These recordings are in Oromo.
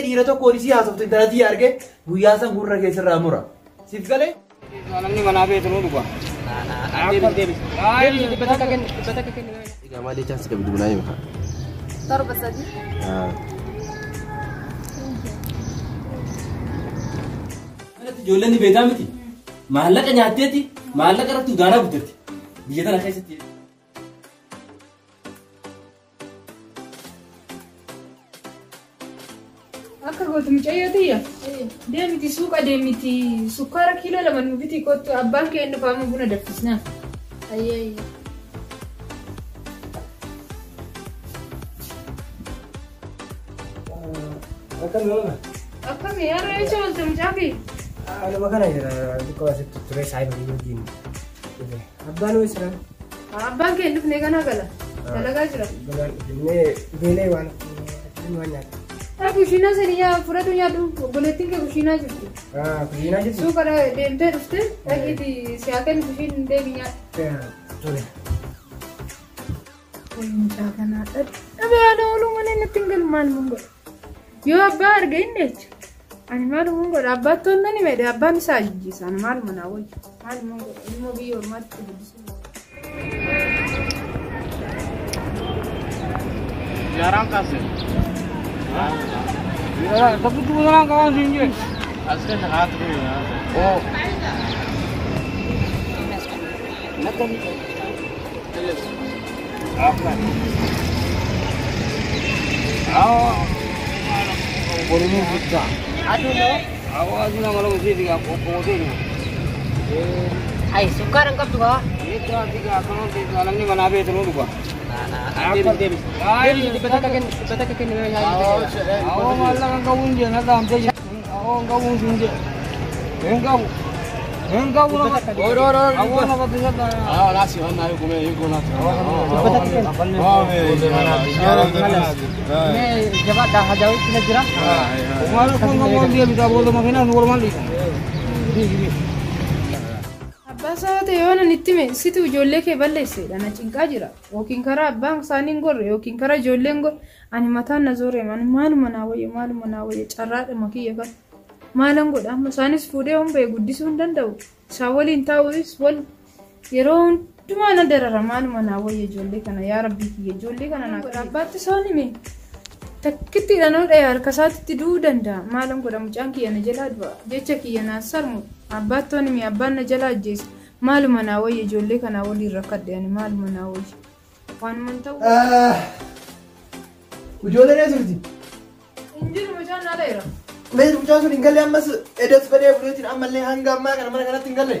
Dhiira tokkoon isii haasoftu intala tiyya arge guyyaa san gurra keessarraa mura. Siif galee? Namni manaa beetu nu dhuga. Deebisi. Dhibba takka kenni. Egaa maal jechaan si qabdu bunaa hima? 7 3. Kanatti ijoolleen ni beekaa miti. Maallaqa nyaatteeti maallaqa irratti udaanaa guddatti. Biyya tana keessatti. Akka gootu mucayyoo tiyya. Deemiti suuqa deemiti sukkaara kiiloo 2 nu biti kottu, abbaan kee inni faama buna danfisnaa. Ayyee ayyee. Akkami mama? Akkami har'a eessa oolte mucaa kee? Anuma kana jira, xiqqoo asitti ture saayiba wajjin dhufe. Abbaan hoo jira? Abbaan kee hin dhufne, kanaa gala. Dalagaa jira. Balaan dhufnee beelee waan waan nyaata. Haa, kushiinaa sanii yaa fudhatu nyaadhu, obboleettiin kee kushiinaa jirti. Kushiinaa jirti? Suuqa deemtee dhufte dhaqiiti si haa kennu, kushiin deemi nyaadhu. Tole. Wayi mucaa kanaa dhadhabee haala ooluu malee natti hin galu, maal mun godha. Yoo abbaa arge inni jecha. Ani maaluma godha, abbaatti toon nani meedhe, abbaan isaa ajjeesa, ani maaluma naa wayya. Maaluma godha, ilmoo biyya ormaatti guddisuu. Jarang kasih. Tapi tu orang kawan sini. As keessa kaa'atu kun. Oh. Apa? Ah. Boleh kita. Aduh, awas ni malam mesti tiga pokok ni. Ay, sukkaara hin qabdu kaa. Itu tiga kalau tiga namni mana beetu nu dhuga. Deebisi. Deebisi, 100 kenni, 100 kenni. Awwa maallaqa qabuun jee na dhaamtee jira. Awwa qabuun sun jee. Hin qabu. Hin qabu nama. Awwa nama tisata. Ah, laasi waan naa yukume yuku naati. Mee jabaadhaa, hajaa'utti na jira. Maal kun qabuun jee bitaa booda makiinaa nu walumaan dhiisa. Abbaa isaa ta'e yoo nan itti hime situ ijoollee kee balleessedha, na cinqaa jira. Yookiin karaa abbaan isaanii hin gorre yookiin karaa ijoollee hin gorre, ani mataan na zoore. Ani maaluma naa wayya, maaluma naa wayya, carraadhuma kiyya kan. Maalan godha amma, isaanis fuudhee hon ba'e guddisuu hin danda'u. Isaan waliin taa'uus wal yeroo hundumaa na darara. Maaluma naa wayya ijoollee kana, yaa rabbii kiyya, ijoollee kana naa godha. Abbaatti soon hime takkittiidhaan yoo dhaye harka isaatti du'uu danda'a. Maalan godha, mucaan kiyya na jalaa du'a, jecha kiyya naa sarmu. Abbaatti toon hime abbaan na jalaa ajjeesa. Maaluma naa wayya, ijoollee kanaa waliin rakkadhe, ani maaluma naa wayya. Waanuma hin ta'u. Ijoolleen eessa jirti? Hin jiru, mucaan haala jira. Mee mucaan sun hin galle ammas, edas badee buleetiin ammallee hanga ammaa kana mana kanatti hin galle.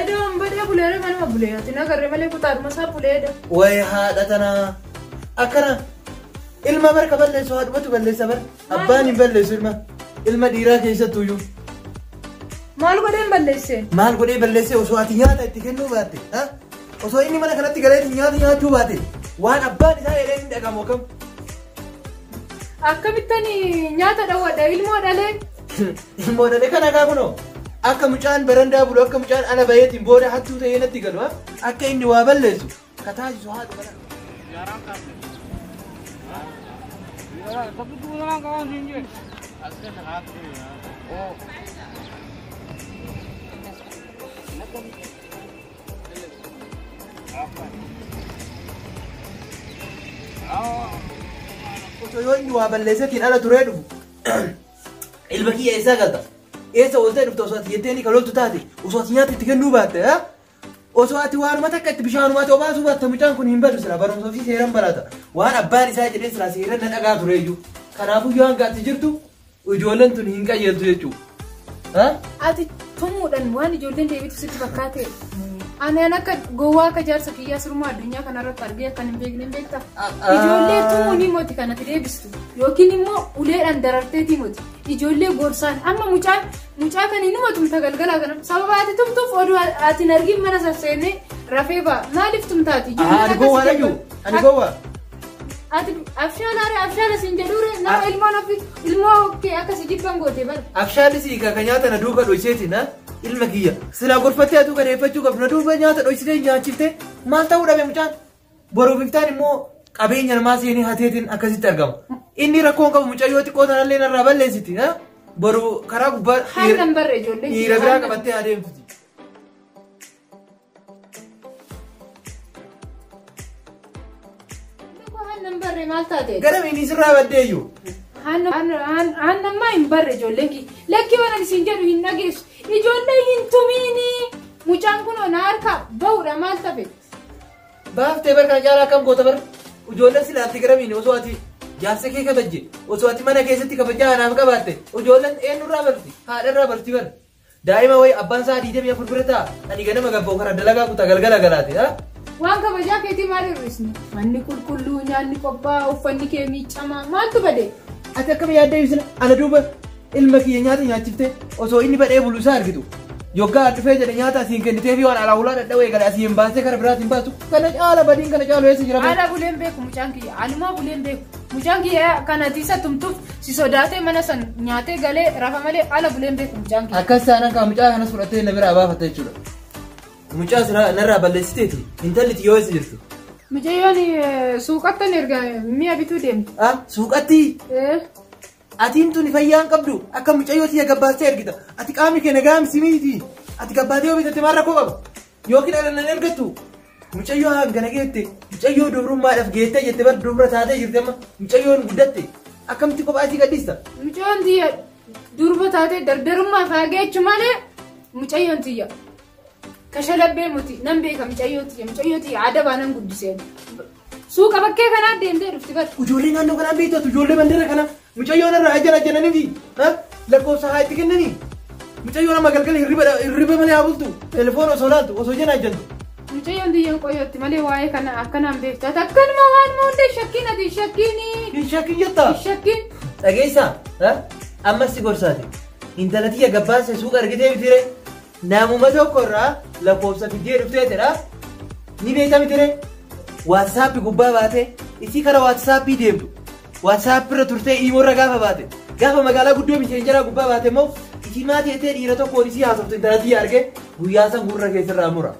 Edoon badee buleere, manuma bulee, ati nagarre malee kutaadhuma isaa buleedha. Wayi haadha tanaa, akkana ilma barka balleessu haadhumatu balleessa bar, abbaan hin balleessu ilma, ilma dhiiraa keessattuyyuu. Maal godheen balleesse? Maal godhee balleesse? Osoo ati nyaata itti kennuu baatte, osoo inni mana kanatti galeetti nyaata nyaachuu baate, waan abbaan isaa jedhee hin dhagamu akkam? Akkamittan nyaata dhawwadha ilmoo dhalee? Ilmoo dhalee kana kaa kunoo akka mucaan barandaa bulu, akka mucaan ala baheetiin booda hattuu ta'ee natti galu, akka inni waa balleessu ka taasisu haadha kana. Tapi tu orang kawan sini. Oh. Apa? Osoo yoo inni waa balleesseetiin ala turee dhufu, ilma kiyya eessaa galta? Eessa ooltee dhufte osoo ati jetteeni kan loltu taate, osoo ati nyaata itti kennuu baatte, osoo ati waanuma takka itti bishaanumaatti obaasuu baatte, mucaan kun hin badu sila, barumsa ofii seeran barata. Waan abbaan isaa jedhee sila seeran na dhagaa ture iyyuu. Kanaafuu yoo hanga ati jirtu ijoolleen tun hin qajeeltu jechuudha. Ati tumuudhaan waan ijoolleen deebitu sitti fakkaate. Ani an akka gowwaa akka jaarsa kiyyaa sirumaa addunyaa kanarratti argee akkan hin beekne hin beekta. Ijoollee tumuun moti kanatti deebistu yookiin immoo uleedhaan dararteetii moti. Ijoollee gorsaan amma mucaan mucaa kan inni tumta galgalaa kana sababa ati tumtuuf oduu ati hin argin mana sasseennee rafee ba'a. Maaliif tumtaati? Ani gowwaa dhayyuu? Ani gowwaa? Ati abshaala abshaala siin jedhuure, nama ilmoon ofii ilmoo kee akkasii jibban goote bara. Abshaalli sii ka nyaata na duuka dhoyseeti na ilma kiyya. Silaa gorfattee atuu kadeeffachuu qabdu, na duuba nyaata dhoysitee nyaachiftee maal ta'uu dhabe mucaan? Boruuf iftaan immoo qabeenya namaa seenee hateetiin akkasitti argama. Inni rakkoo hin qabu mucayyoo xiqqoo tanallee narraa balleessiti. Boru karaa gubbaa Haala barre ijoollee. Dhiira biraa qabattee adeemtuti. Haala barre maal taate? Gara miini sirraa baddeeyyu. Haala maa hin barre ijoolleen kiyya. Lakkii waan ani siin jedhu hin dhageessu. Ijoollee hin tumiini. Mucaan kun na harka bahuudha maal tafe? Baaftee bar kana caalaa akkam goota bar? Ijoolleen silaatti gara miini osoo ati jaarsa kee kabajje osoo ati mana keessatti kabajaa anaaf qabaatte ijoolleen eenyurraa barti? Haadharraa barti bar. Daa'ima wayi abbaan isaa 24 bira taa'a. Ani ganama gabboo karaa dalagaa kutaa galgala galaate. Waan kabajaa keetii maal hir'isne? Manni qulqulluu, nyaanni qophaa'aa, uffanni kee miicamaa maaltu bade? Ati akkam yaaddee ibsina? Ana duuba ilma kiyya nyaata nyaachiftee osoo inni badhee bulu isaa argitu. Yoggaa dhufee jedhe nyaata asiin kennitee fi waan alaa hulaa dhadhawee gale asiin baasee kara biraatiin baasu. Kana caala badiin kana caalu eessa jira? Ala buleen beeku mucaan kiyya. Alumaa buleen beeku. Mucaan kiyya kana ati isa tumtuuf si sodaatee mana san nyaatee galee rafa malee ala buleen beeku mucaan kiyya. Akkas taanaan kan mucaa kanas fudhattee na biraa baafatta jechuudha. Mucaa narraa balleessiteeti. Intalli xiyyoo eessa jirti? Mucayyoon suuqatti erga mi'a bituu deemte. Ah, suuqatti? Atiin tuni fayyaa hin qabdu. Akka mucayyoo tiyya gabbaastee ergita. Ati qaamni kee nagaa miti miti. Ati gabbaatee yoo bitatte maal rakkoo qaba? Yookiin ala nan ergattu. Mucayyoo hangana geette. Mucayyoo dubrummaadhaaf geettee jette bar dubra taatee jirti amma. Mucayyoon guddatte. Akkamitti kophaa isii gadhiista? Mucayyoon tiyya durba taatee dardarummaa faageechu malee mucayyoon tiyya. Kashalabbee muti nan beeka mucayyoo tiyya. Mucayyoo tiyya adabaa nan guddisee. Suuqa bakkee kanaa deemtee dhufti bar. Ijoollee naannoo kanaan beektu ijoollee mandara kana mucayyoon irraa ajjan ajjananii lakkoofsa haa itti kennanii. Mucayyoon amma galgala hirriba malee haa bultu. Telefoon osoo laaltu osoo jana ajjantu. Mucayyoon tiyyaan qoyyootti malee waa'ee kana akkanaan beektu. Ati akkanuma waan hunda shakkiin ati shakkiini. Hin shakkiin jettaa? Shakkiin. Dhageessaa ammas si gorsaati. Intala tiyya gabbaase suuqa argitee bitiree namuma tokko irraa lakkoofsa fiddee dhufteetidha. Ni beekta bitiree. WhatsApp gubbaa baatee isii kara WhatsApp deemtu. WhatsApp irra turtee imo irra gaafa baate. Gaafa magaalaa guddoo miseenjaraa gubbaa baate immoo isii maatii dhiira tokkoon isii haasoftu intala tiyya argee guyyaa san gurra keessarraa mura.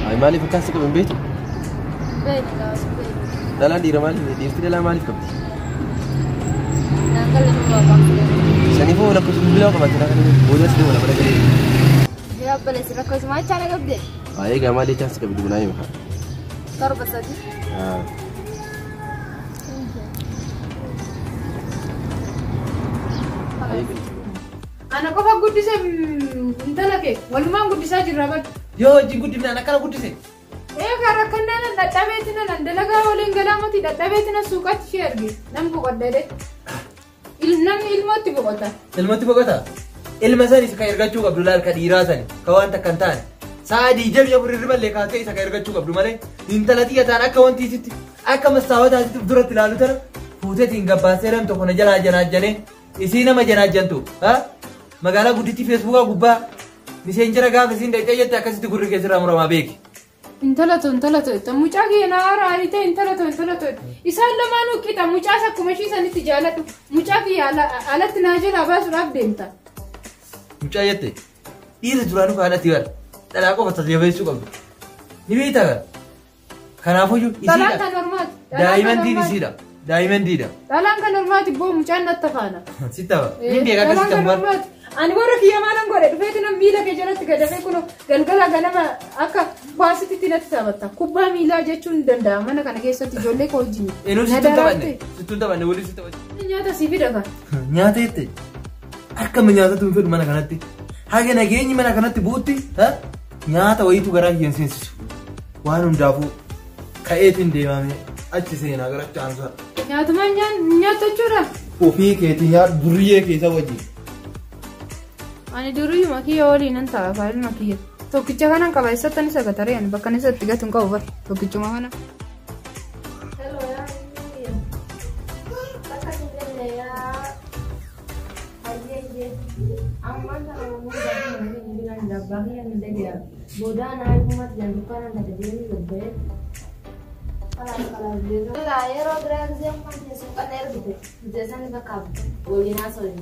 Ay maaliif akkas qaban beektu? Dhalaan dhiira maaliif dhiirti dhalaa maaliif qabdi? Saniifuu lakkoofsa bilbilaa qabatte naa kana booda si deema mana galee. Ay egaa maal jechaan si qabdi bunaa hima. 7 3. Ana qofa guddise intala kee walumaan guddisaa jirra bar. Yoo hojii guddifnaan akkana guddise. Egaa rakkannaan dadhabeetina nan dalagaa waliin galaamati dadhabeetina suuqatti ishee erge nan boqodha jedhe. Namni ilmootti boqota. Ilmootti boqota? Ilma sanis kan ergachuu qabdu laal ka dhiiraa sani ka waan takka hin taane. Sa'a 24 hirriballee kaatee isa kan ergachuu qabdu malee intala xiyya ta'an akka wanti isitti akka mastaawwataatitti duratti ilaalu tana fuuteetiin gabbaasee nam tokko na jalaa janaajjanee isii nama janaajjantu. Magaalaa guddittii feesbuukaa gubbaa miseenjara gaafa isiin dhaqxee jette akkasitti gurri keessarraa muramaa beeki. Intala ta'u intala ta'u mucaa kiyya na haaraa ta'e intala ta'u intala ta'u isaan lamaanuu qixa mucaas akkuma ishii sanitti jaaladhu mucaa kiyya alatti naa jalaa baasuudhaaf deemta. Mucaa jette dhiirri duraanuu kaanatti bara dhalaa qofa tasgabbeessuu qabdu. Ni beektaa kana. Kanaafuyyuu Dhalaan kan ormaati. Daa'imantiin isiidha. Daa'imantiidha. Dhalaan kan ormaati boo mucaan natti faana. Sitti hafa. Ni beeka akka sitti hafu. Ani warra kiyya maalan godhe dhufeeti nam miila kee jalatti gadafee kun galgala ganama akka kwaasititti natti taphatta. Kubbaa miilaa jechuun ni danda'ama mana kana keessatti ijoollee koo wajjin. Eenyuun sittuun taphanne? Sittuun taphanne waliin sitti taphanne. Nyaata sii fida kan. Nyaata jette akkama nyaatatu hin fedhu mana kanatti. Haga nageenyi mana kanatti bu'utti nyaata wayiitu garaa kiyya hin seensisu. Waan hundaafuu ka'eetiin deemamee achi seenaa gara chaansaa. Nyaatuma nyaata jechuudha. Ofii keetii nyaata duriyyee keessa wajjin. Ani duriyyuma kiyya waliin nan ta'a faalima kiyya. Tokkicha kanan qaba eessatti ani sagataree ani bakka inni itti gatu hin qabu bara tokkichuma kana. Yeroo biraa gisee ummaan teessoo qanna ergite gisee bakka waliin haasawin.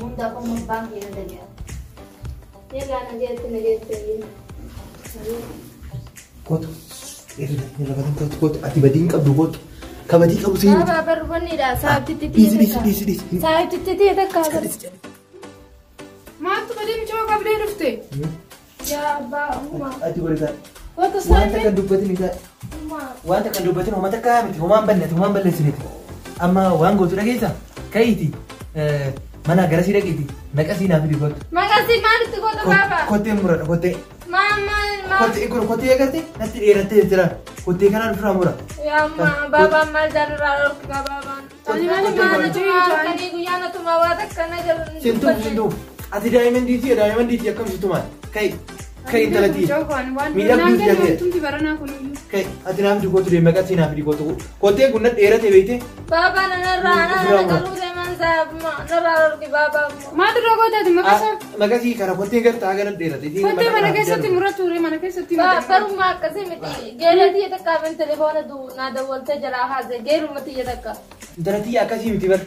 Hunda akkuma baankii na dhagaya. Yeelaa na jeetti na jeetti. Kootu. Irra kootu kootu ati badii hin qabdu kootu. Ka badii qabu sii miti. Baabaa barbaannidha. Saabtitti Dhiisi dhiisi dhiisi dhiisi. Saabtitti ta'e takka bar. Maaltu badii mucaa qabdee dhufte? Yaa abbaa ummaa. Ati godhe taa'e. Wanta Wanta saayimee. kan dubbatin isaa. Ummaa. Wanta kan dubbatin homaa takka miti homaan balleesse homaan balleessiniti. Amma waan gootu dhageessa ka'iiti mana garasii dhaqiiti naqasii naaf fidi kootu. Maqasii maalitti goota baabaa? Kottee muradha kottee. Maal maal maal? Kottee kun kottee agarte natti dheerattee jira. Kottee kanaan ofirraa mura. Yaa ammaa baabaan maal jaallarraa dhorka baabaan. Ani maal maal Ani guyyaa na tumaa waa takka na galu. Sintuu sintuu. Ati daa'imandiitii daa'imandiitii akkam si tumaan ka'i ka'i intalatii. Miidhagduu jallee. Tumti baranaa kun iyyuu. Ka'i ati naaf fidi kootu deemi maqasii naaf fidi kootu. Kotteen kun na dheerate beekte. Baabaa narraa narraa galuu deeman narraa dhorki baabaa. Maal irra gootaati maqasa? Maqasii kana kotteen gartaa haga na dheerate. Kottee mana keessatti muratu ture mana keessatti muratu. Barummaa akkasii miti. Geela tiyya takka afin telefoona naa dawwaltee jalaa haase geeluma tiyya takka. Intala akkasii miti bar.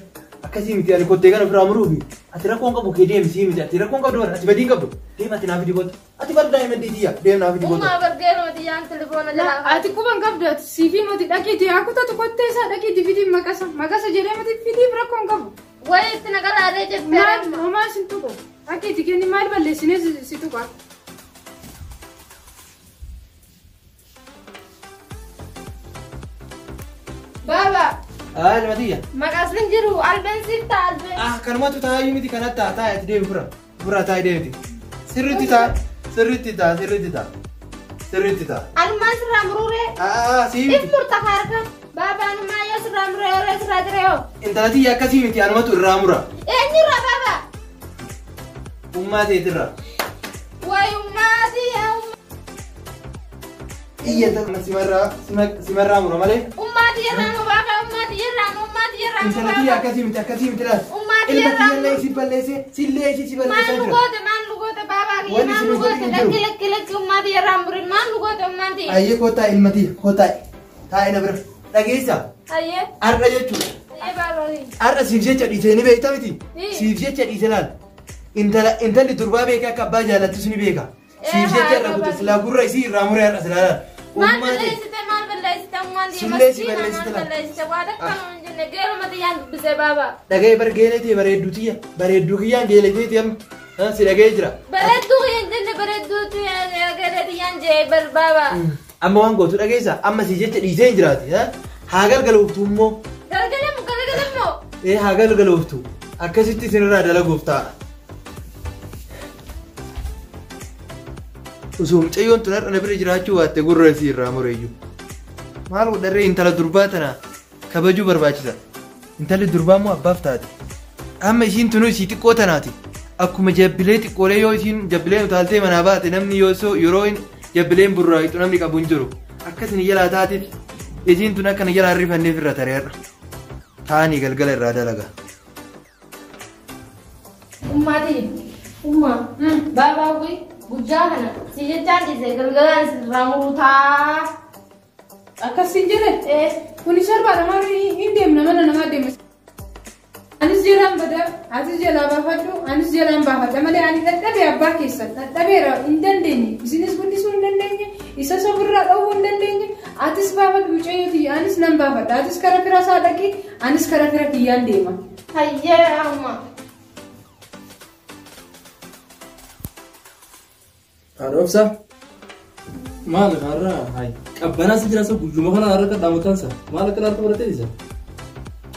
Akkasii miti ani kottee kana ofirraa muruufi. Ati rakkoon qabu kee deemi sii miti ati rakkoon qabdu bar ati badiin qabdu. Deem ati naaf fidi kootu. Ati bar daa'ima diitiyya deem naaf fidi kootu. Ummaa bar geeluma tiyyaan telefoona jalaa haase. Ati quban qabdu ati siifii moti dhaqiiti haa kutatu kottee isaa dhaqiiti fidiif maqasa maqasa jedhee mati fidiif rakkoon qabu. Wayi itti naqalaadhee jettee. Maal homaa sin tuqu dhaqiiti kenni maal balleessinee si tuqa. Baabaa Ah ilma tiyya. maqasni jiru albeen siif ta'a albeen. Ah kanumatu taa'aa miti kanatti taa taa'e ati deemi fura. Fura taa'e deemti. Sirriitti ta'a sirriitti ta'a sirriitti ta'a. Sirriitti ta'a. Anumaan sirraa muruuree. Ah sii If miti. murta harka. Baabaa anumaa yoo sirraa muree yoo sirraa jira yoo. Intala tiyya akkasii miti anumatu irraa mura. Eenyurraa baabaa? Ummaa teetirraa. Wayi ummaa tiyya ummaa. Iyya tana simarraa simarraa mura malee. Ummaa tiyya irraa mu baabaa ummaa tiyya irraa mu ummaa tiyya irraa mu Intala tiyya baabaa. akkasii miti akkasii miti laal. Ummaa tiyya Ilma irraa tiyyallee mu. si balleesse sillee ishii si Maal balleessaa nu jira. goote maal nu goote baabaa kiyya Wanni maal isin nu godhin goote hin lakki jiru. lakki lakki ummaa tiyya irraa murin maal nu goote ummaan tiyya. Ayyee kootaa ilma tiyya kootaa taa'e na bira dhageessa Ayyee har'a jechuudha. ayyee baabaa kiyya. Har'a siif jecha dhiisee ni beekta miti. Ni. Siif jecha dhiise laal. Intala intalli durbaa beeka akka abbaa jaalattus ni beeka. Siif jecha irra kute silaa gurra isii irraa muree har'a silaa laal. Maal Ummaa ta'e balleessite maal balleessite ummaan tiyya Sillee si maskiina maal balleessite laal. balleessite waa takka nu hin jenne geeluma tiyyaan dubbisee baabaa. Dhaga'ee bar geelee ta'e bareedduu tiyya bareedduu kiyyaan geelee ta'e amma si dhaga'ee jira. Bareedduu hin jenne bareedduu geelee tiyyaan jee bar baabaa. Amma waan gootu dhageessa amma si jecha dhiisee hin jiraati. Haa galgalooftu immoo. Galgalamu galgalamu. Ee haa galgalooftu akkasitti isinirraa dalaguuf ta'a. Osoo mucayyoon tun har'a na bira jiraachuu baatte gurra isii irraa mureeyyu. Maal godharree intala durbaa tana kabajuu barbaachisa. Intalli durbaa immoo abbaaf taati. Amma ishiin tunuu isii xiqqoo tanaati. Akkuma jabbilee xiqqoolee yoo ishiin jabbileen utaaltee manaa baate namni yoo yeroo jabbileen burraayitu namni qabu hin jiru. Akkasin jalaa taatiif isiin tun akkana jalaa rifanneef irra tareerra. Taanii galgala irraa dalaga. Ummaa tiyya ummaa baabaa kuyi guyyaa kana si jechaan dhiise galgalaan sirraa muruu taa. Akkasiin jedhe kuni salphaadha maal hin deemna mana namaa deemna. Anis jalaan bada atis jalaa baafadhu anis jalaan baafadha malee ani dadhabee abbaa keessan dadhabeera hin dandeenye isinis guddisuu hin dandeenye isa ofirraa dhowwuu hin dandeenye atis baafadhu mucayyoo tiyya anis nan baafadha atis kara fira isaa dhaqi anis kara fira kiyyaan deema. Hayyee amma. Haadha maal har'a hay qabbanaa si jira so guyyuma kana har'a kadhaamutansa maal akka harka baratee isa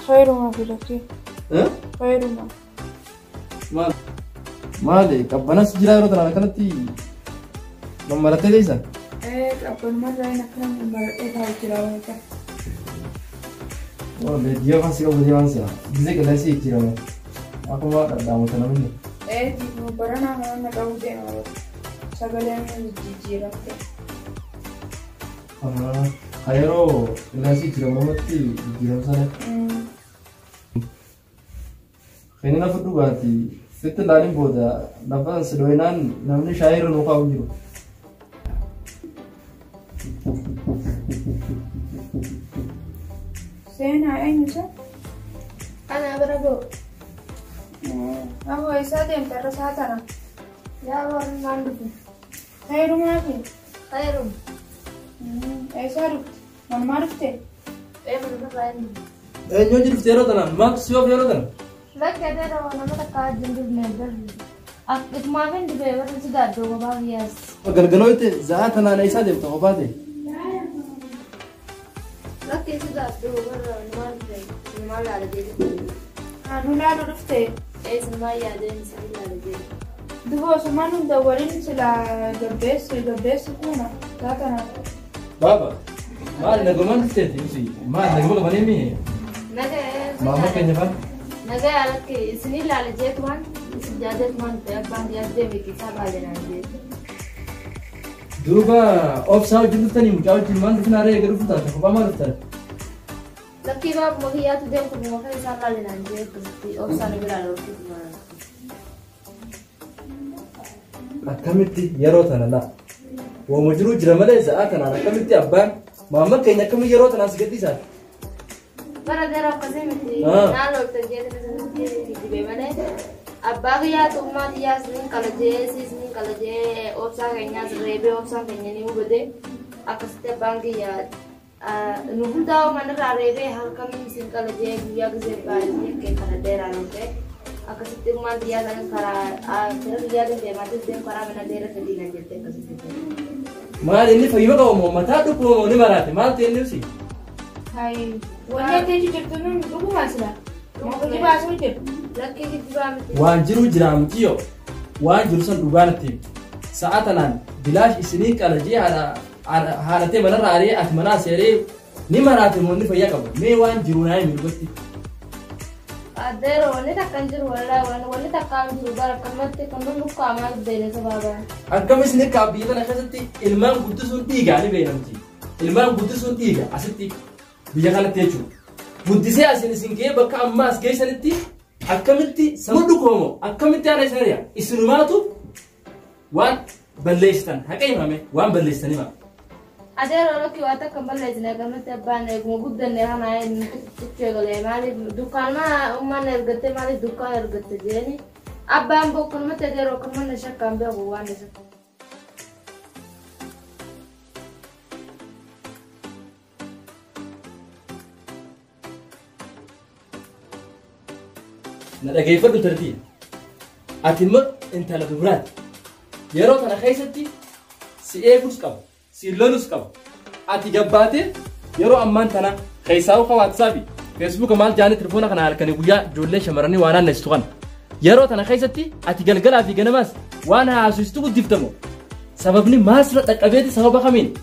Fayyaduma filatti. Fayyaduma. Maal maali qabbanaa si jira yeroo tanaan akkanatti mammarattee isa Qabbanuma irraa hin akkana mammaradhee taa'u jira wanta. Waan beektiyoo kan si qabu deeman si'a gisee qilleensi jijjiirame akkuma dhadhaamuta namni. Diibuma baranaa mana qabu deema sagaleen jijjiiramte. Ka yeroo qilleensi jijjiiramu namatti jijjiiramu sana. Inni lafa dhugaati sitti ilaalin booda lafa si dho'inaan namni shaayii irra nuu kaa'u jiru. Seenaa eenyu isa? Ana bira ga'u. Aboo eessaa deemte irra isaa tana? Yaa warri maan dhufe? Heerumaa fi Heerum. eessaa dhufte? Manumaa dhufte? Ee manuma hin dhufe. Eenyu hojii dhufte yeroo tanaan? Maaltu si oofe yeroo tana? Lakki adeera nama takka wajjin dhufne barri. Itumaaf hin dhufe warri si gaaddoo kophaa kiyyaas. Galgaloo itti za'aa tanaan eessaa deemta kophaa ta'e? Lakki si gaaddoo warra numaan dhufe sinumaan laala jedhu. Nu laalu dhufte? Ee sinumaan yaadeen isin laala jedhu. Duba osumaan hunda waliin silaa gabbeessu gabbeessu kuuna isaa tana. Baaba maal nagumaan dhufteeti ibsi maal naguma qabanii mi'e? Naga Maamma keenya faana. Naga lakki isin laala jeetumaan isin jaadeetumaan dhufe abbaan kiyyaas deeme keessaa baay'inaan jeetu. Duuba obsaa wajjin dhuftanii mucaa wajjin maal dhufnaa ree eega dhufu taate kophaa maal dhuftaate? Lakkii baabuma kiyyaatu deemu kun maka isaan laalinaan jee akkasitti obsaan biraa dhorkitu. Akkamitti yeroo tana laa? Wooma jiruu jira malee za'aa tanaan akkamitti abbaan maamma keenya akkamitti yeroo tanaan si gadhiisaati? Bara gara akkasii miti naan ooltan jeetu dibee malee abbaa kiyyaatu ummaa kiyyaas ni qalajee siis ni qalajee obsaa keenyaas reebee obsaan keenya ni hubate akkasitti abbaan kiyyaa nu hundaa manarraa reebee halkamiin sin qalajee guyyaa gisee baay'ee kana dheeraa dhufee akkasitti ummaan kiyyaa kan karaa gara kiyyaa deemaa deemu karaa mana dheeraa sadii kan jette akkasitti. Maal inni fayyuma qabu moo mataa dhukkuba moo ni maraate maal ta'e inni ibsi? Hayi wanni ati achi jirtu nun dhuguma sila. Moo kijibaa asuu jiru? Lakkii kijibaa miti. Waan jiru jira mitiyo waan jiru san dhugaa natti himi. Sa'a tanaan bilaash isinii qalajee haadhatee manarraa ari'ee ati manaa seeree ni maraate moo inni fayyaa qabu mee waan jiru naa himi dhugatti. Adeero wanni takka hin jiru wallaahi wanni takka hin jiru bara akkamatti kan nu lukkaamaa beene sababa. Akkam isin akka biyya kana keessatti ilmaan guddisuun dhiigaa ni beekamti. Ilmaan guddisuun dhiiga asitti biyya kanatti jechuudha. Guddisee asin isin ga'ee bakka ammaa as geessanitti akkamitti sammuu dhukkubamoo akkamitti haala isin ari'a isinumaatu waan balleessitan haqa himame waan balleessitan hima. Adeero lakki waa takka hin balleessine akkamatti abbaan eeguma guddanne kana xixiqqoo galee maaliif dukkaanuma ummaan ergatte maaliif dukkaan ergatte jeeni abbaan bokkanumatti adeero akkanuma na shakkaan beeku waan isa. Na dhageeffadhu tartiiba. Ati immoo intala dubaraati. Yeroo tana keessatti si eeguus qabu, si lolus qabu. Ati gabbaatee yeroo ammaan tana keessaa ufa waatsaapi feesbuuka maal jaanii telefoona kana halkanii guyyaa ijoollee shamarranii waan naannessitu kana. Yeroo tana keessatti ati galgalaa fi ganamaas waan haasofsiistu guddiftamu. Sababni maal sirra dhaqqabeeti sababa kamiin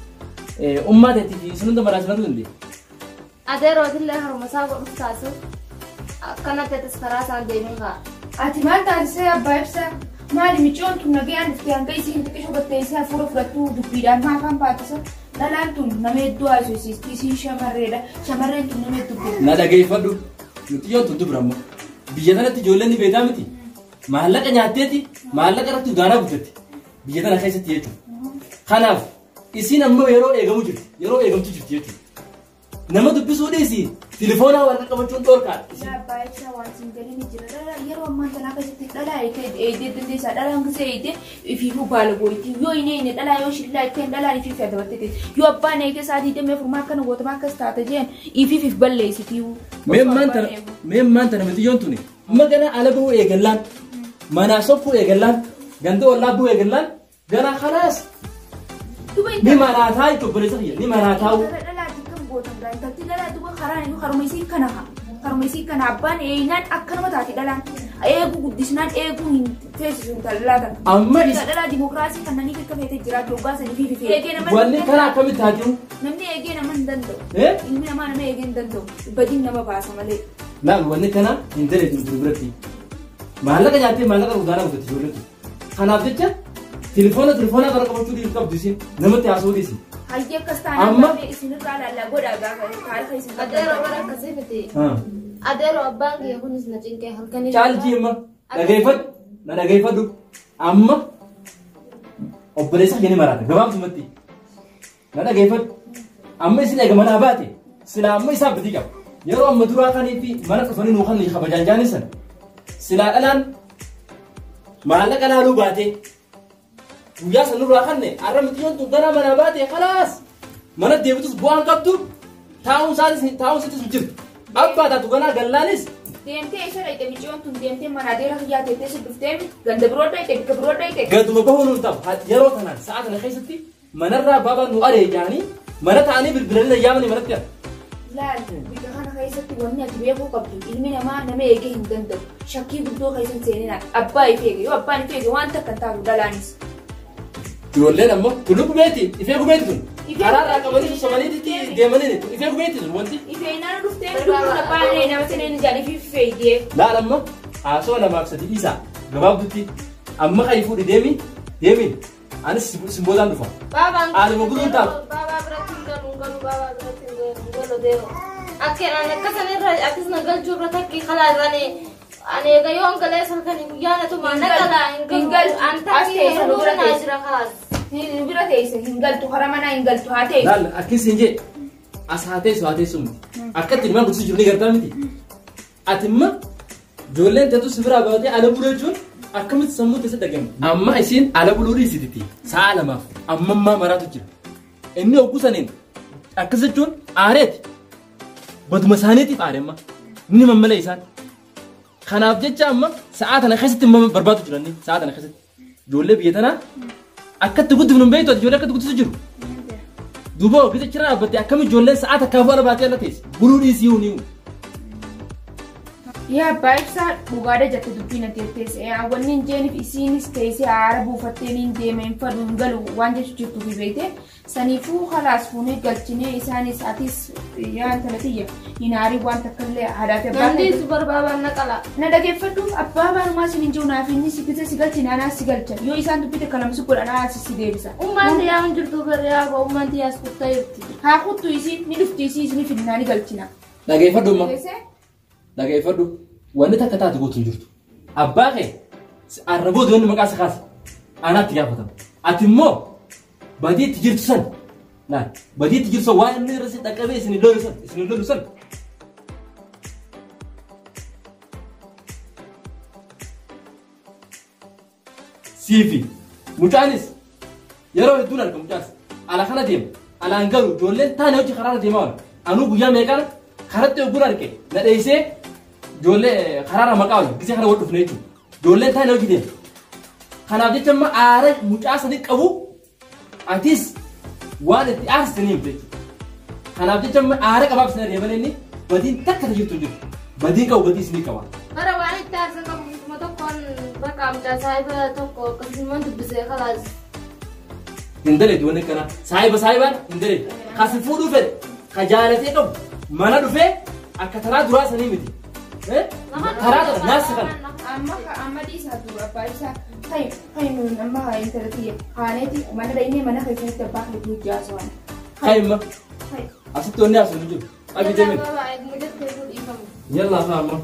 ummaa ta'eetii fi isin hunda maraasifatu dandeenya. Adeero atillee haruma isaa godhuuf taasu akkana ta'es karaa isaan deemuun ka'a. Ati maal taasisee abbaa ibsaa? Maali micoon tun nagayaan dhufte hanga isiin xiqqisho batteessee hafuura fudhattuu dubbiidhaan maa afaan baatisa? Dhalaan tun nama hedduu haasofsiisti isiin shamarreedha. Shamarreen tun nama hedduu beekti. Na dhageeffadhu. Nuti yoon tun dubra ammoo. Biyya tanatti ijoolleen ni beekaa miti. Maallaqa nyaatteeti maallaqa irratti udaanaa guddatti. Biyya tana keessatti jechuudha. Kanaaf isiin ammoo yeroo eegamu jirti. Yeroo eegamtu jirti jechuudha. Nama dubbisuu dhiisi telefoonaa warra qabachuun dhoorkaadha. Yaa abbaa ibsaa waan siin galii ni jira. Dhala yeroo ammaan tanaa keessatti dhalaa eegdee dandeessaa. Dhalaan gisee eegdee ifiifuu baala gooyti. Yoo hin eegne dhalaa yoo shillaa ittiin dhalaan ifiif adabattee teessi. Yoo abbaan eegee sa'aatii damee furmaa akkana gootamaa akkas taate jeen ifiif if balleessiti. Mee maanta tana miti yoon tuni. Amma gana ala bahuu eegallaan manaa sokkuu eegallaan ganda ollaa bahuu eegallaan gana kanaas ni maraataa jechuudha obboleessa kiyya ni maraataa. Gootan gaa intalti dhalaa duuba karaan inni haruma isii kana haa haruma isii kana abbaan eenyaan akkanuma taate dhalaan eeguu guddisnaan eeguu hin teessisu intala dhalaa tana. Amma Intala dhalaa dimokiraasii kan nanii akka feete jiraatu hoggaa sanii fi fi eegee nama Wanni karaa akkamitti taatiru? Namni eegee nama hin danda'u. Ilmi namaa nama eegee hin danda'u. Badiin nama baasa malee. Laal wanni kana hin daleetu jiru biratti. Maallaqa nyaattee maallaqa udaanaa guddatti ijoolleetu. Kanaaf jecha telefoona gara qabachuu dhiisu qabdu isin namatti haasa'uu dhiisi. Hayyee akkas taanaan Amma gaafee isinirraa laallaa godhaa gaafa taarika isin Adeero bara akkasii miti. Adeero abbaan kiyya kunis na cinqee halkanii. Caalchii amma dhageeffadhu na dhageeffadhu amma obboleessa kee ni maraata gabaabsumatti na dhageeffadhu amma isin eega manaa baate silaa amma isaa bitii qaba. Yeroo amma duraa kanii fi mana dhufanii nuu kan kabajaan jaanisan silaa dhalaan maallaqa laaluu baatee guyyaa san nurraa kanne har'a mixiyyoon tun gara manaa baatee khalaas mana deebitus bu'aan qabdu taa'uun isaatis hin jirtu. Abbaa taatu ganaa gallaanis. Deemtee isa dhayite micciyoon tun deemtee mana adeera kiyyaa teettee si dhuftee ganda biroo dhayite bikka biroo dhayite. Gaduma bahuun nuun ta'u yeroo tanaan sa'a kana keessatti manarraa baabaan nu aree jaanii mana ta'anii bilbilanii yaamanii manatti hafu. Laal biyya kana keessatti wanni ati beekuu qabdu ilmi namaa nama eegee hin danda'u. Shakkii guddoo keessa hin seeninaa abbaa if eege yoo abbaan if eege waan takka hin taatu dhalaanis. Ijoolleen ammoo kun gubeeti ifee gubeeti tun karaarraa qabanii sossobanii deemanii ifee gubeeti tun wanti. Ifee naan dhuftee lubbuun abbaan nama seeneen ijaan ifii feeyidee. Laal amma haasoo lamaaf sadii dhiisaa gabaabdutti amma kan fuudhi deemi deemi anis simboodaan dhufa. Haaluma guluun taatu. Baabaa biratti hin galu hin galu baabaa biratti hin galu deemu. Akkanaan akkasanirra akkas na galchuu irra takki kalaasanii ani egaa yoo galee salkanii guyyaa na tumaa na galaa hin galu an takki heeruu naa jira kalaas. Hin bira teesse hin galtu karaa manaa hin galtu haa ta'e. Laal akkas hin jee as haa teessu haa teessu miti akkatti ilmaan guddisuu jiru ni gartaa miti. Ati imma ijoolleen teetu si biraa baatee ala buluu jechuun akkamitti sammuu teessa dhagame. Amma isiin ala buluu dhiisititi sa'a lamaaf ammammaa maraatu jira. Inni hogguu saniin akkas jechuun aareeti. Baduma isaaniitiif aare amma inni mammala isaan. Kanaaf jecha amma sa'a tana keessatti barbaadu jiran sa'a tana keessatti ijoollee biyya tanaa akkatti guddifnu hin beektu ijoollee akkatti guddisu jiru. Duuba ofiisa cira dhaabbattee akkami ijoolleen sa'a takkaafuu ala baatee ala teessi buluu dhiisii huni. Yaa abbaa ibsaa dhugaadha jette dubbiin ati jettees wanni hin jeeniif isiinis teessee haara buufattee niin deeme hin fadhu hin galu waan jechu jirtuuf beekte saniifuu halaas fuunee galchinee isaanis atis yaa intala tiyya hin aarii waan takka illee haadhaa fi abbaa Namni su barbaabaan na qala. Na dhageeffadhu abbaa baanumaa sin hin jiru naaf inni si bita si galchine anaas si galcha yoo isaan dubbite kalama si godha anaas si deebisa. Ummaan tiyyaa hin jirtu garee ummaan tiyyaas kuttaa jirti. Haa kuttu isiin ni dhufti isii isin fidnaa ni galchina. Dhageeffadhu umma. Dhageeffadhu wanni takka taate gootu hin jirtu. Abbaa kee arraboo doonni maqaa si kaasa anaatti gaafatama. Ati immoo badii itti jirtu san laal badii itti jirtu san waan inni irra si dhaqqabee isin lolu san isin lolu san. Siifi mucaanis yeroo hedduun arga mucaanis ala kana deema alaan galu ijoolleen taane hojii karaarra deemaa oola. Anuu guyyaa meeqana karatti ogguun arge na dheessee ijoollee karaarra maqaa oola gisee kana wal dhufne jechuudha. Ijoolleen taane hojii deema. Kanaaf jecha amma aara mucaa sanii qabu atis waan itti aarsitanii himte jechuudha. Kanaaf jecha amma aara qabaaf isin ari'ee malee inni badiin takka jirtu hin jiru. Badiin qabu badii isinii qaba. Bara waan itti aarsan qabu bituma tokkoon bakka mucaa saayiba tokko akkasumas dubbisee kalaas. Hin daleetu wanni akkanaa saayiba saayibaan hin daleetu. Kasi fuudhuu fedhe ka jaalatee qabu mana dhufee akka taraa duraa sanii miti. Taraa tana naassi kana. Amma amma dhiisaa dura abbaa ibsaa hayi hayi nuun amma hayi intala tiyya haaneeti mana dhayinee mana keessatti abbaa keetii hojii haasawaan. Hayi amma asitti wanni haasawaan hin jiru. Abi deemin. Yallaa fa'a amma.